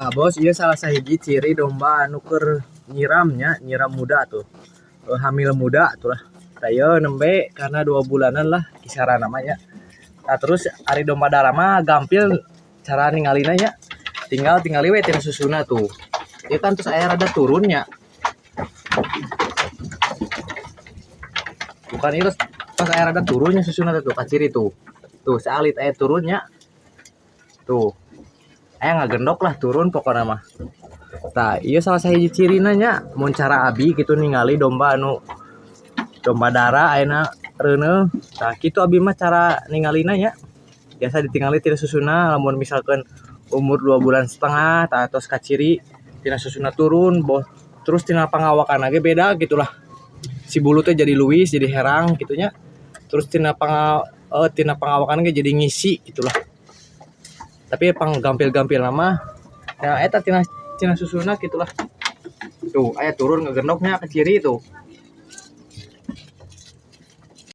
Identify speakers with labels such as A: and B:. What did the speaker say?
A: Nah, bos, ieu salah sahiji ciri domba anu keur nyiramnya, nyiram muda tuh. Hamil muda tuh lah. Tah ieu nembe karena 2 bulanan lah kisaran namanya. Nah, terus ari domba dara mah gampil cara ningalina nya. Tinggal tingali we tina susuna tuh. Ieu kan terus aya rada turunnya. Bukan ieu pas aya rada turunnya susuna tuh kaciri tuh. Tuh saalit aya turunnya. Tuh. Aya ngagendok lah turun pokona mah. Tah, ieu salah sahiji cirina nya mun cara abi kitu ningali domba anu domba dara ayeuna reuneuh. Tah kitu abi mah cara ningalina nya. Biasa ditingali tina susuna lamun misalkan umur 2 bulan setengah tah tos kaciri tina susuna turun boh terus tina pangawakan ge beda gitulah. Si bulu teh jadi luwis jadi herang gitunya. Terus tina pangawakan ge jadi ngisi gitulah. Tapi pang gampil-gampil mah nah eta tina susuna gitulah. Tuh aya turun ngegendoknya ke ciri tuh.